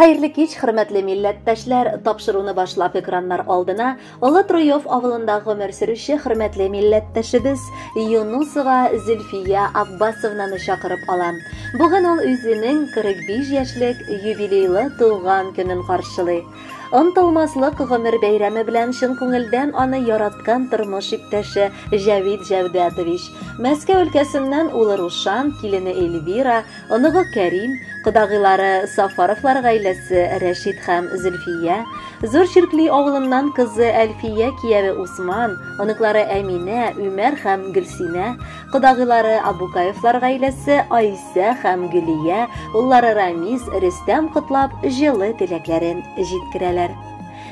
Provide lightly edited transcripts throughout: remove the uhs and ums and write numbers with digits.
Хәерле кич, хөрмәтле милләттәшләр! Тапшыруны башлап экраннар алдына Олы Труев авылында гомер сөрүче хөрмәтле милләттәшебез Юнусова Зөлфия Аббасовнаны чакырып алам. Бүген ул үзенең 45 яшьлек юбилейлы туган көнен каршылый. Онтылмаслык гомер бәйрәме белән чын күңелдән аны яраткан тормыш иптәше Җәвит Җәүдәтович, Мәскәү өлкәсеннән улы Рушан, килене Эльвира, оныгы Кәрим, кодагыйлары Сафаровлар гаиләсе Рәшит һәм Зөлфия, Зур Чиркли авылыннан кызы Әлфия кияве Усман, оныклары Әминә, Үмәр һәм Гөлсинә, кодагыйлары Абукаевлар гаиләсе Айсә һәм Гөлия, уллары Рамис, Рөстәм котлап, җылы теләкләрен җиткерәләр.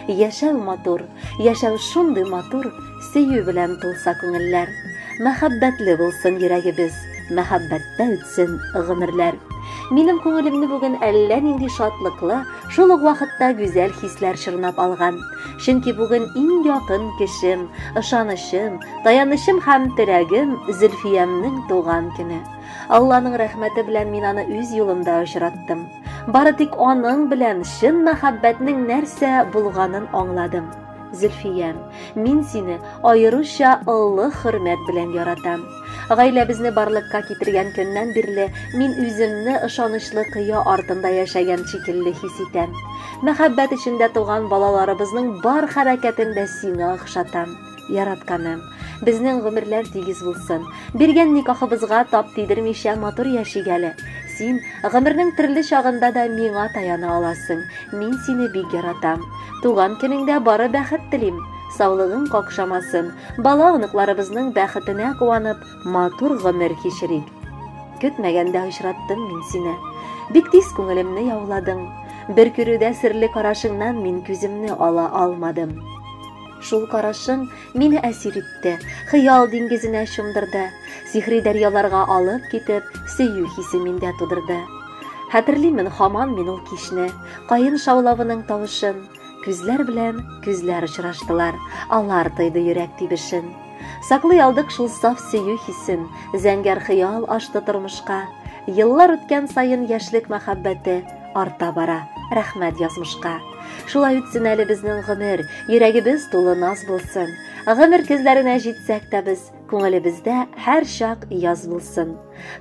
Яшәү матур, яшәү шундый матур, сөю белән тулса күңелләр. Мәхәббәтле булсын йөрәгебез, мәхәббәттә үтсен гомерләр. Минем күңелемне бүген әллә нинди шатлыклы, шул ук вакытта гүзәл хисләр чорнап алган. Чөнки бүген иң якын кешем, ышанычым, таянычым һәм терәгем Зөлфиямнең туган көне. Алланың рәхмәте белән мин аны үз юлымда очраттым. Бары тик аның белән чын мәхәббәтнең нәрсә булганын аңладым. Зөлфиям, мин сине аеруча олы хөрмәт белән яратам. Гаиләбезне барлыкка китергән көннән бирле мин үземне ышанычлы кыя артында яшәгән шикелле хис итәм. Мәхәббәт эчендә туган балаларыбызның бар хәрәкәтен дә сиңа охшатам. Яратканым, безнең гомерләр тигез булсын. Биргән никахыбызга тап тидермичә матур яшик әле. Син гомернең төрле чагында да миңа таяна аласың. Мин сине бик яратам. Туган көнеңдә бары бәхет телим. Саулыгың какшамасын. Бала оныкларыбызның бәхетенә куанып, матур гомер кичерик. Көтмәгәндә очраттым мин сине. Бик тиз күңелемне яуладың. Бер күрүдә серле карашыңнан мин күземне ала алмадым. Шул карашың мине әсир итте, хыял диңгезенә чумдырды, сихри дәрьяларга алып китеп, сөю хисе миндә тудырды. Хәтерлимен һаман мин ул кичне, каен шаулавының тавышын, күзләр белән күзләр очраштылар, алар тойды йөрәк тибешен. Саклый алдык шул саф сөю хисен, зәңгәр хыял ашты тормышка. Еллар үткән саен яшьлек мәхәббәте арта бара, рәхмәт язмышка. Шулай үтсен әле безнең гомер, йөрәгебез тулы наз булсын. Гомер көзләренә җитсәк тә без, күңелебездә һәр чак яз булсын.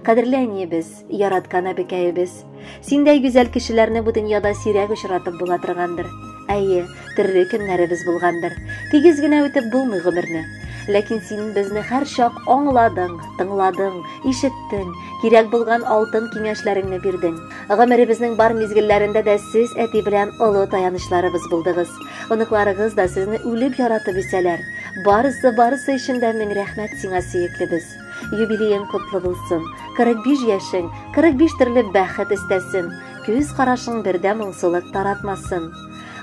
Кадерле әниебез, яраткан әбекәебез, синдәй гүзәл кешеләрне бу дөньяда сирәк очратып була торгандыр. Әйе, төрле көннәребез булгандыр. Тигез генә үтеп булмый гомерне. Ләкин син безне һәр чак аңладың, тыңладың, ишеттең, кирәк булган алтын киңәшләреңне бирдең. Гомеребезнең бар мизгелләрендә дә сез әти белән олы таянычларыбыз булдыгыз. Оныкларыгыз да сезне үлеп яратып үсәләр. Барысы, барысы өчен дә мең рәхмәт сиңа, сөеклебез. Юбилеең котлы булсын. 45 яшең, 45 төрле бәхет өстәсен. Күз карашың бердә моңсулык таратмасын.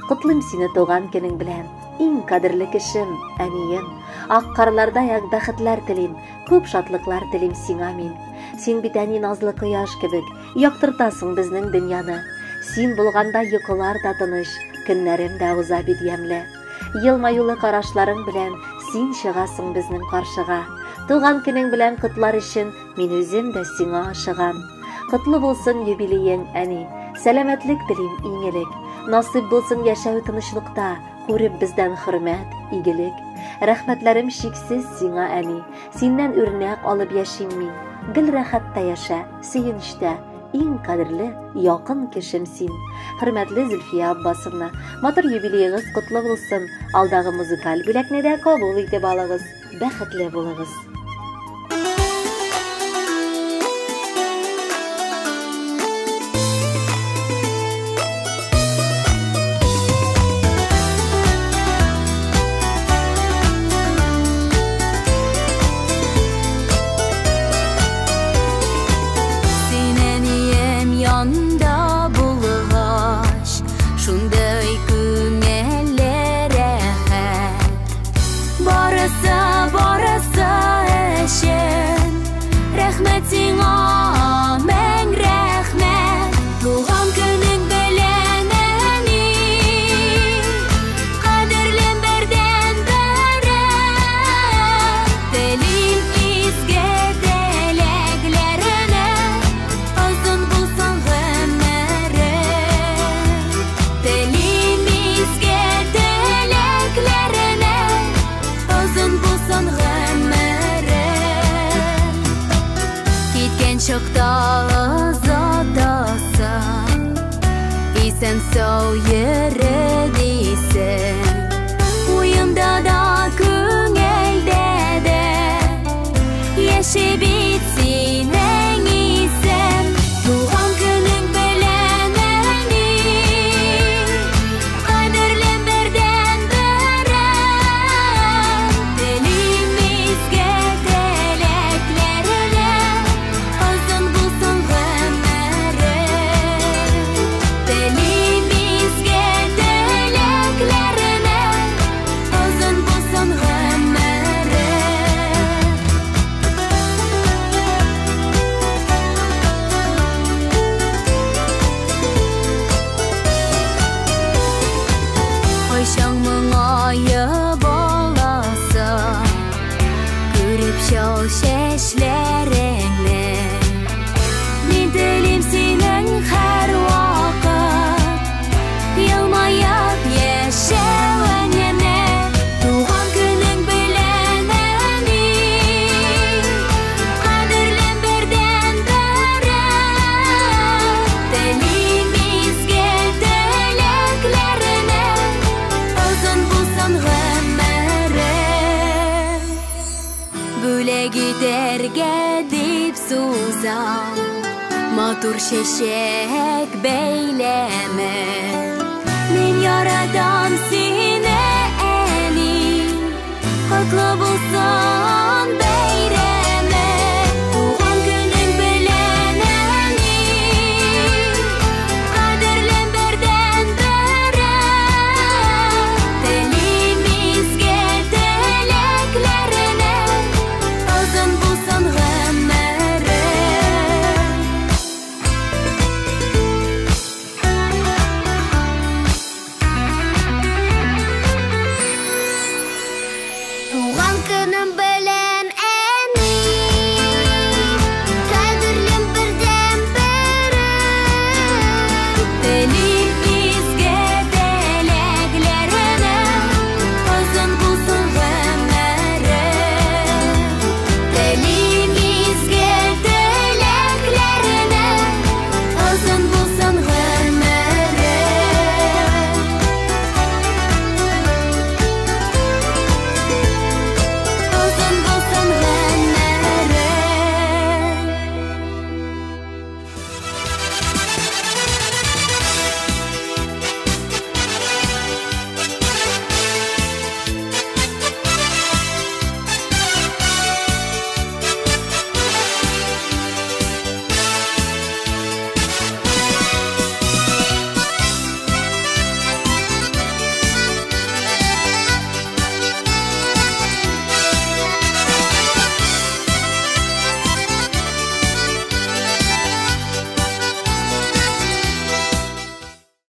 Котлыйм сине туган көнең белән. Иң кадерле кешем, әнием. Ак карлардай ак бәхетләр телим, күп шатлыклар телим сиңа мин. Син бит әни назлы кояш кебек, яктыртасың безнең дөньяны. Син булганда йокылар да тыныч, көннәрем дә уза бит ямьле. Елмаюлы карашларың белән син чыгасың безнең каршыга. Туган көнең белән котлар өчен мин үзем дә сиңа ашыгам. Котлы булсын юбилеең, әни. Сәламәтлек телим иң элек. Насыйп булсын яшәү тынычлыкта, күреп бездән хөрмәт, игелек. Рәхмәтләрем чиксез сиңа, әни. Синнән үрнәк алып яшим мин. Гел рәхәттә яшә, сөенечтә. Иң кадерле, якын кешем син. Хөрмәтле Зөлфия Аббасовна, матур юбилеегыз котлы булсын. Алдагы музыкаль бүләкне дә кабул итеп алыгыз. Бәхетле булыгыз. Син әнием янда булгач, шундый күңелле рәхәт. Барысы, барысы Исән-сау йөре дисең. Уемда да, күңелдә дә яши бит синең исем. Туган көнең белән, әни, кадерлем бердән-берем. Телим изге теләкләреңә, озын булсын гомерең. Телим изге теләкләреңә, озын булсын гомерең. Кайчан моңаеп аласың, күреп чал чәчләреңне. Мин телим синең һәрвакыт елмаеп яшәвеңне. Туган көнең белән, әни, кадерлем бердән-берем. Телим изге теләкләреңә, озын булсын гомерең. Бүләк итәргә дип сузам матур чәчәк бәйләме. Мин яратам сине, әни, котлы бул.